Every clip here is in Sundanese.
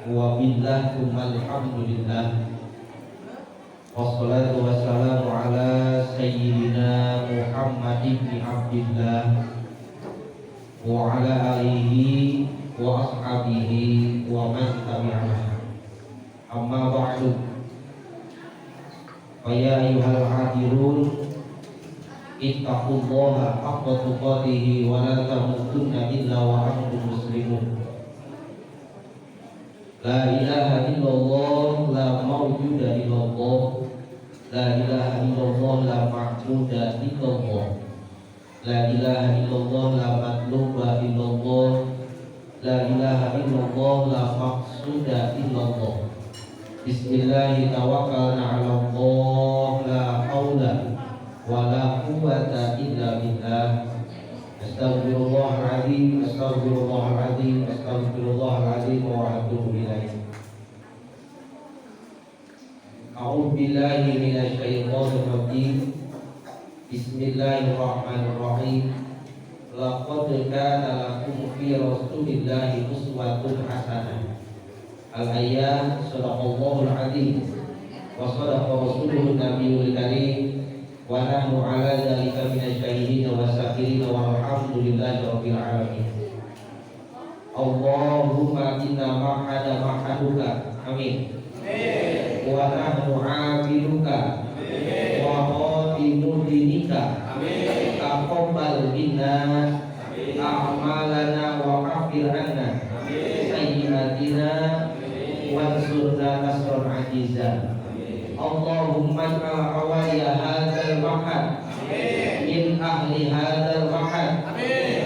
Wa billah alhamdulillah. Wassalatu wassalamu ala sayyidina Muhammad ibn Abdillah wa ala alihi wa ashabihi wa man tabi'ah. Amma ba'du. Fa ya ayyuhal hadirun, ittaqullaha haqqa tuqatih wa la tamutunna illa wa antum muslimun. La ilaha illallah, la mawjuda illallah. La ilaha illallah, la ma'buda illallah. La ilaha illallah, la matluba illallah. La ilaha illallah, la maqsuda illallah. Bismillahi tawakkalna ala Allah, la hawla wa la quwwata illa billah. Astaghfirullahaladzim, astaghfirullahaladzim, astaghfirullahaladzim wa atubu ilaih. A'udzu billahi minasyaitonir rajim. Bismillahirrahmanirrahim. Laqad kana lakum fi Rasulillahi uswatun hasanah. Al-ayat. Shadaqallahul azim wa sadaqa rasuluhun nabiyul karim wa nahnu ala dzalika minasyahidin wa syakirin walhamdulillahi rabbil alamin. Allahumma inna ma'hada ma'haduka. Amin. Wa nahnu 'abiduka wa khadimu dinika. Amin. Taqabbal minna a'malana wa kaffir anna sayyi'atina wansurna nasran aziza. Allahumma ij'al awaliya hadzal ma'had min ahli hadzal ma'had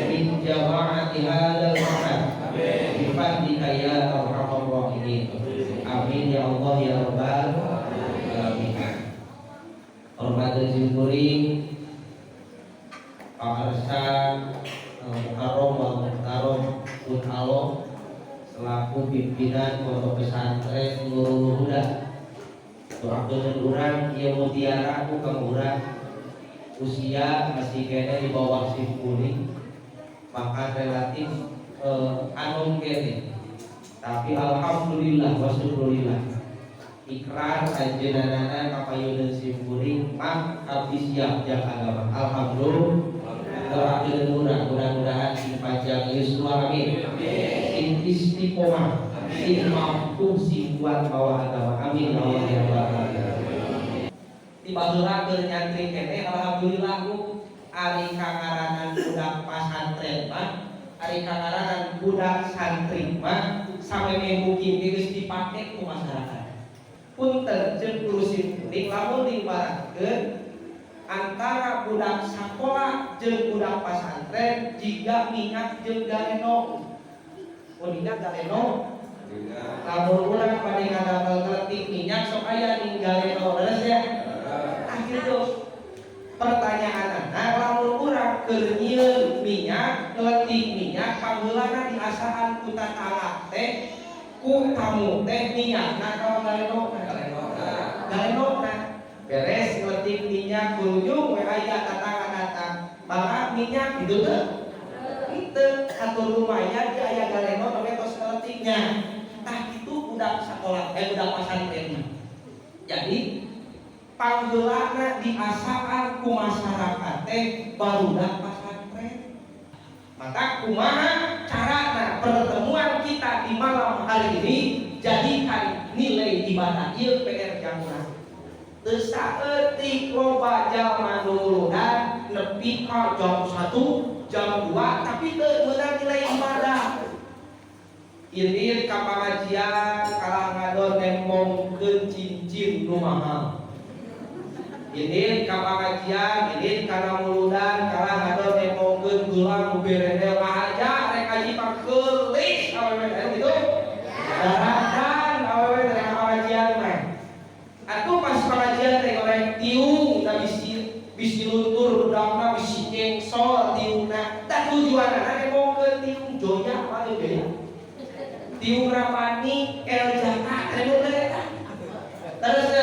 min jama'ati hadzal ma'had bi fadlika ya arhamar rahimin. Amin ya Allah ya rabbal alamin. Hormat simkuring Pak Mukarrom wal Muhtarom Pun Alo selaku pimpinan Pondok Pesantren Nurul Huda. Doakeun urang ieu mutiara ku kang urang, usia masih kene di bawah simkuring, bahkan relatif anom kene, tapi alhamdulillah wa syukurillah ikrar anjeunna kapayuneun simkuring mah abdi siap jang agama. Alhamdulillah. Doakeun urang mudah-mudahan sing panjang yuswa, amin, sing istiqomah, sing mampu, sing kuat bawa agama, amin ya Allah ya rabbal alamin. Di baheula keur nyantri keneh, alhamdulillah, Bu, ari kangaranan budak pasantren mah, ari kangaranan budak santri mah samemeh mukim geus dipake ku masyarakat. Punten, jeung guru simkuring, lamun diibaratkeun antara budak sakola jeung budak pasantren jiga minyak jeung galeno. Oh, minyak galeno. Lamun urang bade ngadamel kletik minyak sok aya ning galeno, leres ya? Ah, gitu. Pertanyaan, nah, lamun urang keur nyieun minyak, kletik minyak, pangheulana diasaan ku tatangga teh, ku tamu teh, minyakna ka galeno? Galeno. Nah, beres ngeletik minyak, kunjung we aya tatangga datang, "Mangga minyak," gitu teh? Henteu atuh, lumayan dia aya galeno tapi tos ngeletiknya. Tah, itu budak sekolah, eh, budak pasantren. Jadi pangheulana diasaan ku masyarakat teh barudak pasantren. Maka kumaha carana pertemuan kita di malam hari ini jadikan nilai ibadah? Ieu PR jang urang. Teu saeutik loba jalma nuludan nepi ka jam 1, jam 2, tapi teu meunang nilai ibadah. Indit ka pangajian kalah ngadon nembongkeun cincin nu mahal. Indit ka pangajian, indit kana muludan kalah ngadon nembongkeun gelang nu beredel, aja rek haji mah geulis awewe gitu. Daradan awewe rek pangajian mah. Atuh pas pengajian teh goreng tiung da bisi bisi luntur budakna, bisi nyengsol tiungna. Tah, tujuanna nembongkeun tiung joya apa joya? Tiung Rapani El Jaka teh eta. Terus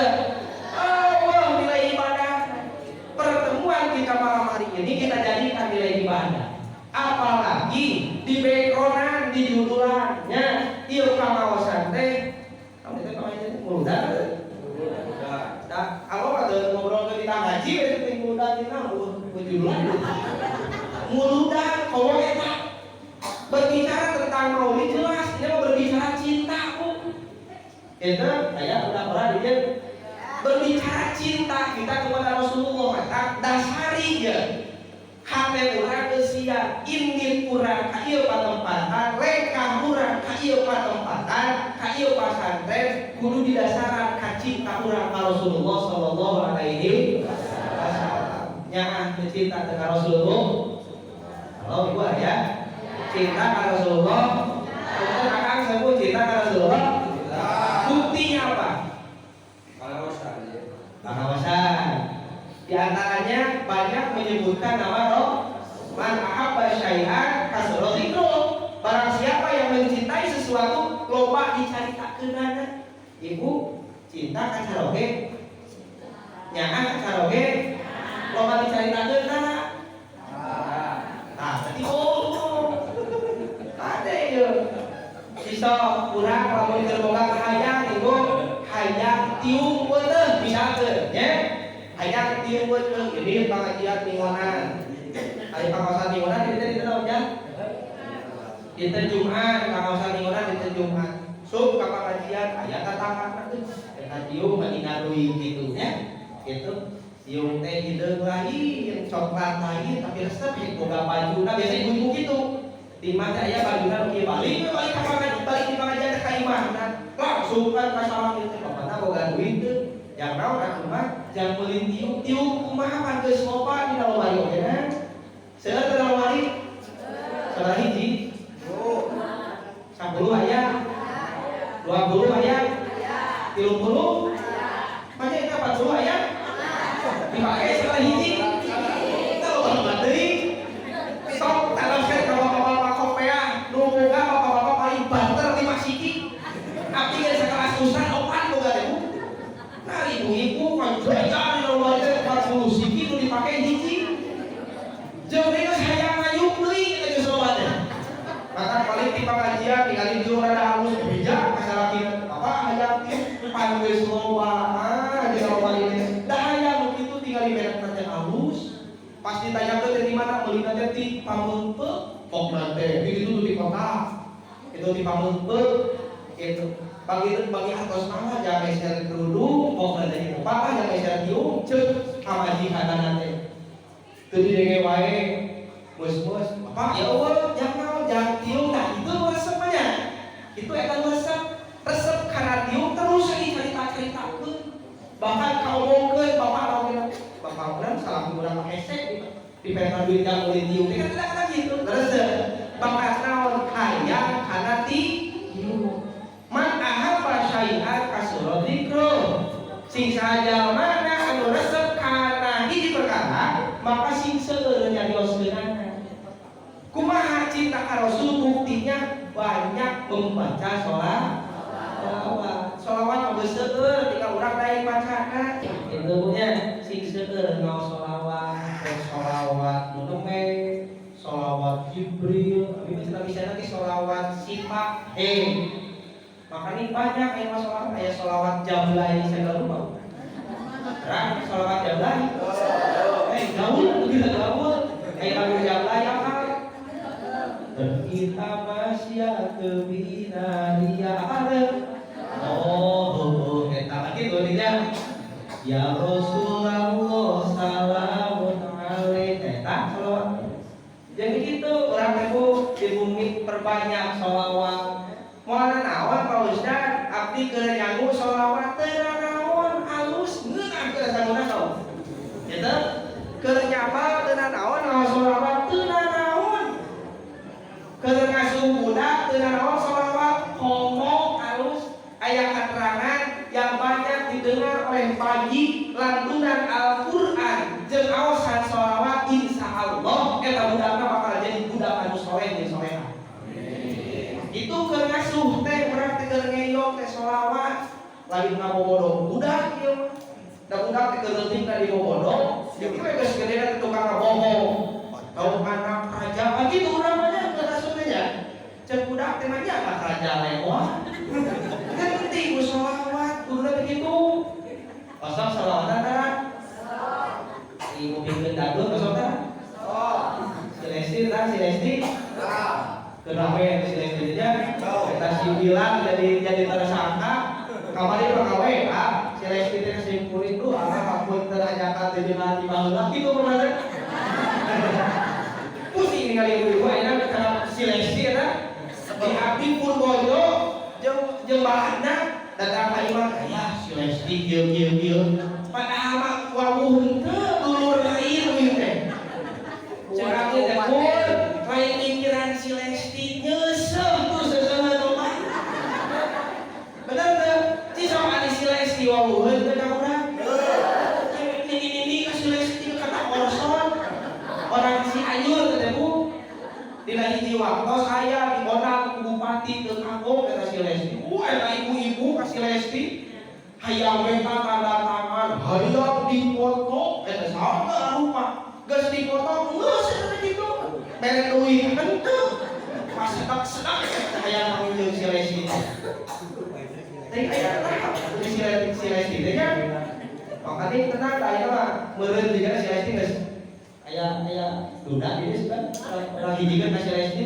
Allah nilai ibadah. Pertemuan kita malam hari ini kita jadikan nilai ibadah. Apalagi di backgroundan, di judulannya ieu kamaosan teh. Kamu itu namanya muludan. Nah, kalau ada ngobrol ke kita ngaji, itu teh muludan dina judulan. Muludan, kalau eta berbicara tentang maulid jelas, ini mau berbicara cinta, Bu. Itu saya udah pernah dia berbicara cinta kita kepada Rasulullah, maka dasari ya. Hate urang eusia, indit urang ka ieu patempatan, lengkah urang ka ieu patempatan, ka ieu pasantren kudu didasaran ka cinta urang ka Rasulullah sallallahu alaihi wasallam. Nyaah teu cinta ka Rasulullah. Halo Ibu ya. Cinta ka Rasulullah. Untuk akang sebut cinta ka Rasulullah. Buktinya apa? Pengawasan. Di antaranya banyak menyebutkan nama roh. Man ahabba syai'an kasura dzikruh. Barang siapa yang mencintai sesuatu, loba dicaritakeunana. Ibu cinta ka caroge? Nyaah ka caroge? Loba dicaritakeun kana? Nah, berarti oh, ada ya. Bisa kurang lamun keur boga kahayang, Ibu, hayang tiung weuteuh misalkeun nya. Hayang tiung weuteuh ini pengajian minggonan. Ari pangaosan minggonan di dieu naon ya? Dinten Jumat, pangaosan minggonan dinten Jumat. Sub ka pengajian aya tatangga teh. Eta tiung mah duit gitu nya. Gitu. Tiung teh hideung lain, coklat lain, tapi resep ya boga bajuna biasa ibu-ibu gitu. Di mana aya bajuna nu kieu balik we balik ka pengajian, balik di pengajian ka imahna. Langsung kan ka salaki teh bapana boga duit teu. Jang naon atuh mah jang meuli tiung, tiung kumaha pan geus loba dina lemari oge na. Seueur teu lemari? Sabaraha hiji? 10 aya? 20 aya? 30? Banyak itu 40 aya? Dipakai salah hiji? Kita loba teuing. Sok taroskeun ka bapak-bapak kopea nu boga bapak-bapak paling banter 5 siki. Abdi geus sakelas ustad opat boga teh, Bu. Nah, ibu-ibu kan jajan di luar teh 40 siki nu dipake hiji. Jeung geus hayang ngayuk deui eta geus loba teh. Maka paling di pengajian ningali tiung rada halus bijak ka salakina. Bapak hayang tiung pan geus loba, ah geus loba ini. Dah hayang nu kitu tinggal di merek teh halus. Pas ditanyakeun teh di mana meulina teh di Pameungpeuk, pokna teh di ditu di kota. Itu di Pameungpeuk gitu. Bagi itu bagi atos mah jangan meser kerudung, pokna teh gitu. Pak jangan meser tiung ceuk pamajikanana teh. Teu didenge wae mus-mus, Bapak ya Allah, jangan naon, jangan tiung, nah itu resepnya. Itu eta resep, resep karena tiung terus lagi cerita-ceritakeun. Bahkan kaomongkeun bapak naon bapak urang salah urang mah hese gitu. Dipenta duit jang meuli tiung teh kan kadang-kadang gitu. Resep. Bapak naon hayang kana tiung. Man ahabba syai'an kasura dzikruh. Sing saha mana anu resep kana hiji perkara, maka sing seueur nyarioskeunana. Kumaha cinta ka Rasul buktinya banyak membaca sholawat. Sholawat mah geus seueur tinggal urang naik bacana. Itu bu nya sing seueur ngaos sholawat, sholawat nu nembe, sholawat Jibril, abi bisa bisa nanti sholawat sifat. Makanya banyak yang sholawat kayak sholawat jablay segala rupa. Terang sholawat jablay. Gaul, begitu gaul. Kayak lagu jablay apa? Kita masya ke binaria apa? Oh, eta lagi tuh nya. Ya Rasulullah salamun alaik. Eta sholawat. Jadi gitu orang teh di bumi perbanyak sholawat. Moal naon Pak Ustad, abdi keur nyangu sholawat teu naon alus ngeunah keur sanguna tau. Gitu? Keur nyapal teu naon ngaos sholawat teu naon. Keur ngasuh budak teu naon sholawat ngomong alus aya keterangan yang banyak didengar oleh bayi lantunan Al-Qur'an jeung aosan sholawat insya Allah eta budakna bakal jadi budak anu soleh jeung soleha. Itu keur ngasuh teh urang teh keur ngeyok teh sholawat lain ngabobodo budak ieu mah. Da budak teh keur leutik na dibobodo, jadi we geus gede teh tukang ngabohong. Tau anak raja mah gitu urang mah nya keur ngasuh teh nya. Ceuk budak teh mah nya anak raja lewat. Kan penting ku sholawat. jadi tersangka. Kamari mah ka WA si Lesti teh simpuling tuh, ah hapunten ajakan teh jeung di baheula kitu kumaha teh. Pusing ningali ibu-ibu ayeuna kana si Lesti eta. Di abdi pun bojo jeung jeung balana datang ka imah, aya si Lesti kieu kieu kieu. Padahal mah wawuh henteu, dulur lain ieu teh. Urang teh pun lain mikiran si Lesti, nyeuseuh tuh seuseuhan mah. Bener teu? Ci sok adi si Lesti wawuh henteu ka urang. Nini-nini ka si Lesti kata Orson. Orang Cianjur teh, Bu. Dina hiji waktos aya diondang ku bupati, teu kagok eta si Lesti. Eta ibu-ibu ka si Lesti hayang we tanda tangan, hayang dipoto, eta saha rupa. Geus dipoto geus eta teh kitu. Mere duit henteu. Pas sedak-sedak hayang kawin jeung si Lesti. Teh aya tahap si Lesti teh nya. Makanya tenang, aya mah meureun juga si Lesti geus aya aya duda ini kan orang hijikeun ka si Lesti.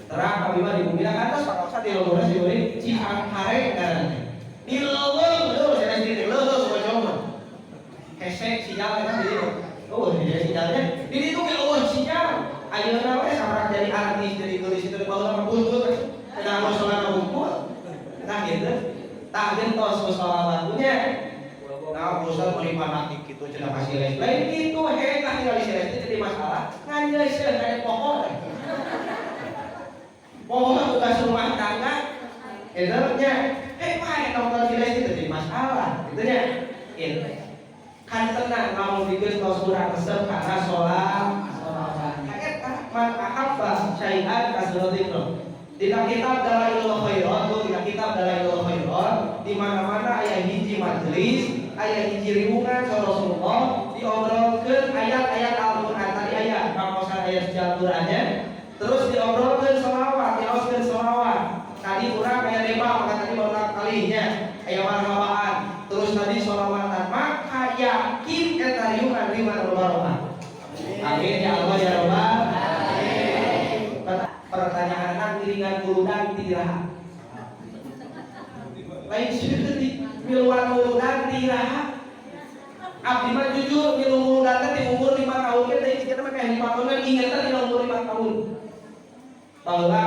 Terang abdi mah di bumi ka atas pakaosan di lembur si Uri Cihanghareng ngaranna teh. Di leuweung leuweung si Lesti teh leuweung bocor mah. Hese sinyal eta di ditu. Oh, di dieu sinyalnya. Di ditu ge eueuh sinyal. Ayeuna we sabaraha jadi artis, jadi geulis itu baheula mah buntut sedang musala hungkul. Nah gitu. Tah gentos musala nya. Nah, Ustaz meuli fanatik kitu cenah ka si Lesti. Lain kitu heh ningali si Lesti jadi masalah. Ngan geus kade pokok. Pokok tugas rumah tangga itu nya. Eh, pak nonton si Lesti itu jadi masalah, gitu nya. Gitu. Kan tenang lamun dikeun tos urang resep karena sholat sholawat. Eta man ahabba syai'an kasura dzikruh. Dina kitab Dalailul Khairat, tuh dina kitab Dalailul Khairat, di mana-mana aya hiji majelis, aya hiji riwungan Rasulullah diobrolkeun ayat-ayat Al-Qur'an, tadi aya pangkosan ayat Al-Qur'annya, terus diobrolkeun sholawat, dioskeun sholawat. Tadi urang aya debat, maka tadi baru kalinya aya marhabaan, terus tadi sholawatan, maka yakin eta riungan riungan barokah. Amin ya Allah ya Rabbal. Pertanyaan ngiringan muludan ti iraha? Lain seutik miluan muludan ti iraha? Abdi mah jujur milu muludan teh ti umur 5 tahun ge teh, kita mah kayak 5 tahun inget teh dina umur 5 tahun. Baheula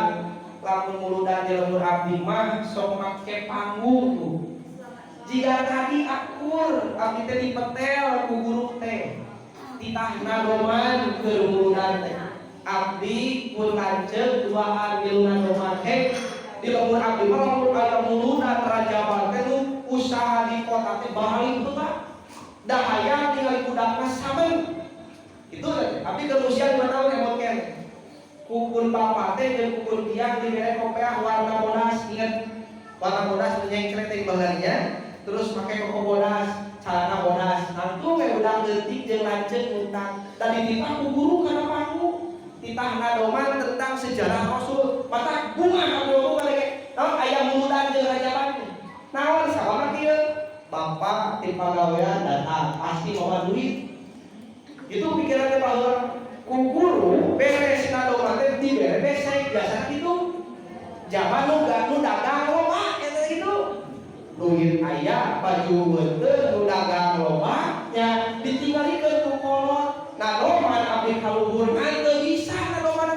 lamun muludan di lembur abdi mah sok make panggung tuh. Jika tadi akur abdi teh dipetel ku guru teh. Titah nadoman keur muludan teh. Abdi pun lanceuk duaan milu nadoman hek di lembur abdi mah lamun aya muludan rajaban teh nu usaha di kota teh balik heula. Da hayang ningali budakna samen. Itu teh abdi keur usia 5 tahun emot keneh. Kukun bapak teh jeung kukun biang dibere kopeah warna bodas, inget warna bodas menyengkret teh baheulanya, terus make koko bodas, celana bodas, nangtung we budak leutik jeung lanceuk nguntang dan dititah ku guru kana panggung, titah nadoman tentang sejarah Rasul. Mata bunga abdi mah lagi naon aya muludan jeung rajaban naon sababna kieu, bapak ti pagawean datang pasti bawa duit. Itu pikirannya baheula. Ku guru beres nadoman teh dibere besek, biasa gitu zaman nu dagang loba eta gitu, duit aya, baju beuteung, nu dagang loba nya ditinggalikeun ku kolot. Nadoman abdi ka luhur ngan teu bisa nadoman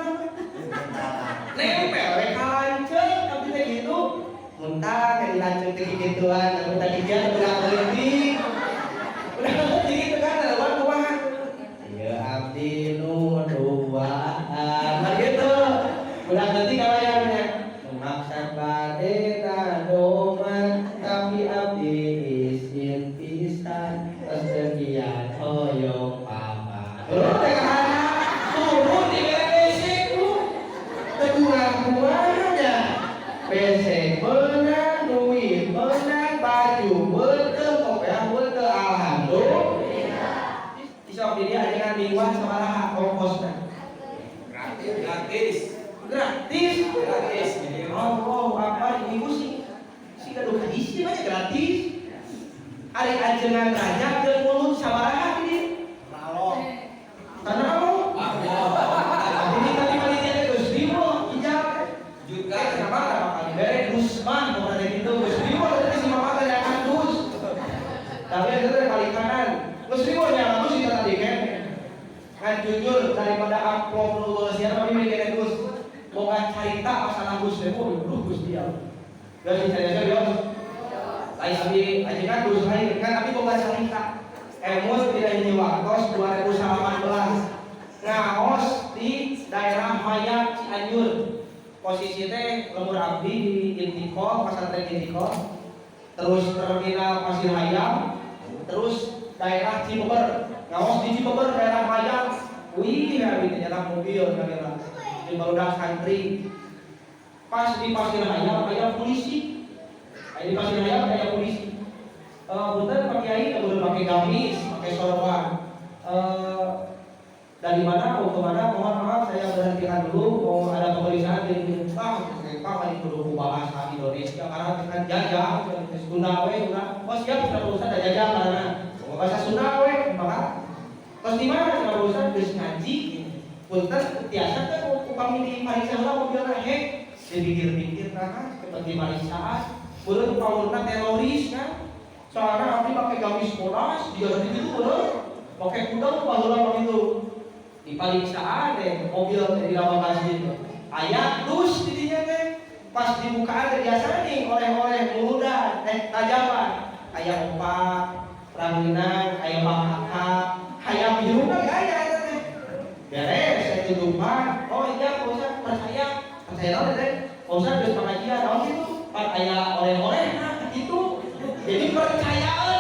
nempel we ka lanceuk abdi teh gitu, muntah di lanceuk teh kikituan. Anu tadi dia udah leutik, udah leutik gitu kan, nadoman kumaha ya abdi nu duaan kan gitu, udah leutik kabayangnya memaksa bade nadoman tapi abdi isin pisan sekian hoyong papa turun teh turun dibere besek lu teguran kumaha nya, besek beunang, duit beunang, baju beuteung, kopeah beuteung, alhamdulillah. Isok di dia ajengan mingguan sabaraha ongkosna? Gratis, gratis. Gratis. Gratis. Allah apa ibu sih sih gaduh isi banyak gratis. Ari ajengan raja ke mulut sabaraha ini? Halo. Karena kamu ini tadi panitia teh geus dimo ijab. Juga. Kenapa? Kenapa kali bere Dus mah pokoknya teh gitu. Geus riweuh teh si mama teh neangan dus. Tapi itu teh balik kanan. Geus riweuh neangan dus kita tadi kan. Kan jujur daripada amplop nu siapa kami milih kene dus. Boga carita masalah dus teh, oh duh Gus dia. Geus dicari-cari. Lain abi aja kan dus lain kan abi boga carita. Emut tidak ini waktos 2018 ngaos di daerah Maya, Cianjur. Posisi teh lembur abdi di Intiqol, pesantren Intiqol, terus terminal Pasir Hayam, terus daerah Cibeber. Ngaos di Cibeber, daerah Maya. Wih, abdi teh nyetak mobil kira di barudak santri. Pas di Pasir Hayam aya polisi. Aya di Pasir Hayam aya polisi. Punten, Pak Kiai, udah pakai gamis, pakai sorban. Dari mana mau kemana? Mohon maaf, saya berhentikan dulu, mau ada pemeriksaan di ah, Pak, paling kudu bahasa Indonesia karena kan jajah Sunda we, Sunda. Oh siap, sudah urusan ada jajah karena bahasa Sunda we, maka terus di mana sudah urusan geus ngaji. Punten, tiasa teh upami dipariksa heula mobilna? Hek dipikir-pikir, nah seperti pariksaan beureum paurna teroris kan, soalnya abdi pakai gamis bodas dia tadi gitu, beureum pakai kuda baheula begitu. Dipariksaan deh mobil teh di lama masjid aya dus di dinya teh. Pas dibukaan teh biasa nih oleh-oleh muludan eh tajaban, aya opak ranginang, aya bakaka, hayam hirupna ge aya eta teh. Beres saya tutupan, "Oh iya, Pak Ustaz, percaya." Percaya naon teh, "Pak Ustaz geus pengajian naon gitu, pan aya oleh-oleh." Nah gitu, jadi percayaan.